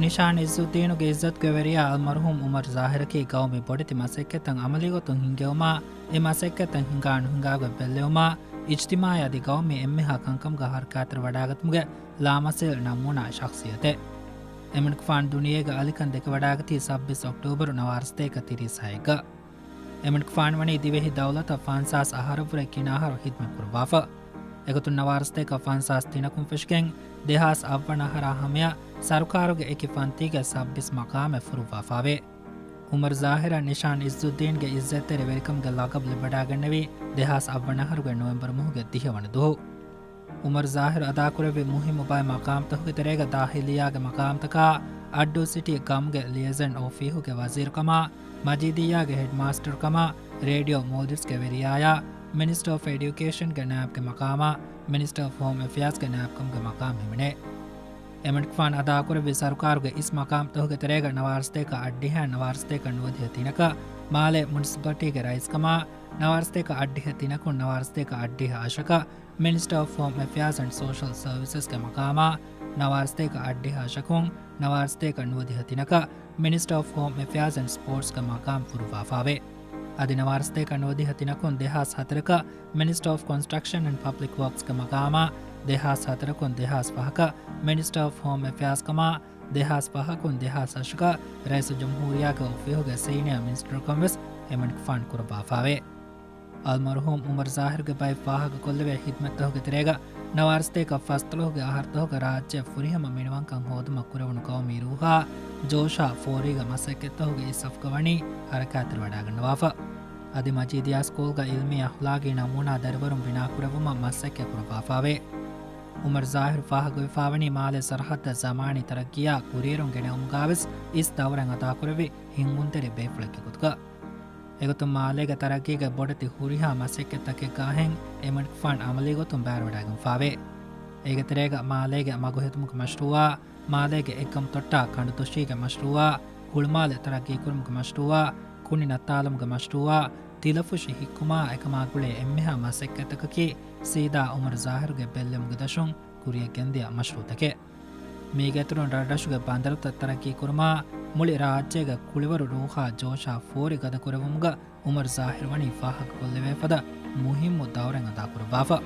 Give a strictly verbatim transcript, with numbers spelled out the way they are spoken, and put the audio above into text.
ނިޝާން އިއްޒުއްދީނުގެ އިއްޒަތްގެ ވެރިޔާ އަލްމަރުހޫމް އުމަރު ޒާހިރަކީ ގައުމީ ބޮޑެތި މަސައްކަތްތައް އަމަލީގޮތުން ހިންގެވުމާ، އެ މަސައްކަތްތައް ހިނގާ ނުހިނގާގޮތް ބެއްލެވުމާ، އިޖްތިމާޢީ އަދި ގައުމީ އެންމެހާ ކަންކަމުގަ ހަރަކާތްތެރިވަޑާގަތުމުގެ ލާމަސީލް ނަމޫނާ ޝަޚްޞިއްޔަތެއް. އެމިންގެފާނު ދުނިޔޭގެ އަލިކަން ދެކެވަޑާގަތީ ސައްބީސް އޮކްޓޫބަރު ނަވާރަސަތޭކަ ތިރީސް ހައެއްގަ. އެމިންގެފާނު ވަނީ ދިވެހި ދައުލަތަށް ފަންސާސް އަހަރަށްވުރެ ގިނަ އަހަރު ޚިދްމަތް ކުރައްވާފަ. އެގޮތުން ނަވާރަސަތޭކަ ފަންސާސް ތިނަކުން ފެށިގެން ދެހާސް އަށްވަނަ އަހަރާ ހަމަޔަށް ސަރުކާރުގެ އެކި ފަންތީގެ ސައްބީސް މަޤާމެއް ފުރުއްވާފާވޭ. އުމަރު ޒާހިރަށް ނިޝާން އިއްޒުއްދީންގެ އިއްޒަތްތެރި ވެރިކަމުގެ ލަޤަބު ލިބިވަޑާގެންނެވީ ދެހާސް އަށްވަނަ އަހަރުގެ ނޮވެމްބަރު މަހުގެ ދިހަވަނަ ދުވަހު. އުމަރު ޒާހިރު އަދާކުރެއްވި މުހިއްމު ބައެއް މަޤާމްތަކުގެ ތެރޭގަ ދާޚިލިއްޔާގެ މަޤާމްތަކާ، އައްޑޫ ސިޓީ ގަމުގެ ލިއެޒަން އޮފީހުގެ ވަޒީރުކަމާ، މަޖީދިއްޔާގެ ހެޑްމާސްޓަރުކަމާ، ރޭޑިއޯ މޯލްޑިވްސްގެ ވެރިޔާޔާ، މިނިސްޓަރ އޮފް އެޑިއުކޭޝަންގެ ނާއިބުގެ މަޤާމާ، މިނިސްޓަރ އޮފް ހޯމް އެފެއާޒްގެ ނާއިބުކަމުގެ މަޤާމް ހިމެނޭ. އެމިންގެފާނު އަދާކުރެއްވި ސަރުކާރުގެ އިސް މަޤާމްތަކުގެ ތެރޭގަ ނަވާރަސަތޭކަ އަށްޑިހައިން ނަވާރަސަތޭކަ ނުވަދިހަ ތިނަކަށް މާލޭ މުނިސިޕަލިޓީގެ ރައީސްކަމާ، ނަވާރަސަތޭކަ އަށްޑިހަ ތިނަކުން ނަވާރަސަތޭކަ އަށްޑިހަ އަށަކަށް މިނިސްޓަރ އޮފް ހޯމް އެފެއާޒް އެންޑް ސޯޝަލް ސަރވިސަސްގެ މަޤާމާ، ނަވާރަސަތޭކަ އަށްޑިހަ އަށަކުން ނަވާރަސަތޭކަ ނުވަދިހަ ތިނަކަށް މިނިސްޓަރ އޮފް ހޯމް އެފެއާޒް އެންޑް ސްޕޯޓްސްގެ މަޤާމް ފުރުއްވާފާވޭ. އަދި ނަވާރަސަތޭކަ ނުވަދިހަ ތިނަކުން ދެހާސް ހަތަރަކަށް މިނިސްޓަރ އޮފް ކޮންސްޓްރަކްޝަން އެންޑް ޕަބްލިކް ވޯކްސްގެ މަޤާމާ، ދެހާސް ހަތަރަކުން ދެހާސް ފަހަކަށް މިނިސްޓަރ އޮފް ހޯމް އެފެއާޒް ކަމާ، ދެހާސް ފަހަކުން ދެހާސް އަށަކަށް ރައީސުލްޖުމްހޫރިއްޔާގެ އޮފީހުގެ ސީނިއާ މިނިސްޓަރުކަން ވެސް އެމަނިކުފާނު ކުރައްވާފާވޭ. އަލްމަރުހޫމް އުމަރު ޒާހިރުގެ ބައެއް ފާހަގަކޮށްލެވޭ ޚިދްމަތްތަކުގެ ތެރޭގަ ނަވާރަސަތޭކަ ފަސްދޮޅަހުގެ އަހަރުތަކުގަ ރާއްޖެ ފުރިހަމަ މިނިވަންކަން ހޯދުމަށް ކުރެވުނު ގައުމީ ރޫހާ ޖޯޝާ ފޯރީގެ މަސައްކަތްތަކުގެ އިސް ސަފުގަ ވަނީ ހަރަކާތްތެރިވަޑާގަންނަވާފަ. އަދި މަޖީދިއްޔާ ސްކޫލްގަ އިލްމީ އަޚްލާގީ ނަމޫނާ ދަރިވަރުން ބިނާކުރެއްވުމަށް މަސައްކަތް ކުރައްވާފާވޭ. އުމަރު ޒާހިރު ފާހަގަވެފާވަނީ މާލޭ ސަރަހައްދަށް ޒަމާނީ ތަރައްގީއާ ކުރިއެރުން ގެނެވުމުގަވެސް އިސް ދައުރެއް އަދާކުރެއްވި ހިންގުންތެރި ބޭފުޅެއްގެ ގޮތުގަ. އެގޮތުން މާލޭގެ ތަރައްގީގެ ބޮޑެތި ހުރިހާ މަސައްކަތްތަކެއްގާހެން އެމަނިކުފާން އަމަލީގޮތުން ބައިވެރިވަޑައިގެންފާވޭ. އޭގެ ތެރޭގަ މާލޭގެ މަގު ހެދުމުގެ މަޝްރޫއާ، މާލޭގެ އެއްގަމު ތޮއްޓާ ކަނޑުދޮށީގެ މަޝްރޫއާ، ހުޅުމާލެ ތަރައްގީކުރުމުގެ މަޝްރޫއާ، ކުނި ނައްތާލުމުގެ މަޝްރޫއާ، ތިލަފުށި ހިއްކުމާ އެކަމާ ގުޅޭ އެންމެހާ މަސައްކަތްތަކަކީ ސީދާ އުމަރު ޒާހިރުގެ ބެއްލެވުމުގެ ދަށުން ކުރިއަށް ގެންދިޔަ މަޝްރޫއުތަކެއް. މީގެއިތުރުން ރަށްރަށުގެ ބަނދަރުތައް ތަރައްގީ ކުރުމާ، މުޅި ރާއްޖޭގެ ކުޅިވަރު ރޫހާ ޖޯޝާ ފޯރި ގަދަ ކުރެވުމުގަ އުމަރު ޒާހިރު ވަނީ ފާހަގަކޮށްލެވޭ ފަދަ މުހިއްމު ދައުރެއް އަދާކުރައްވާފަ.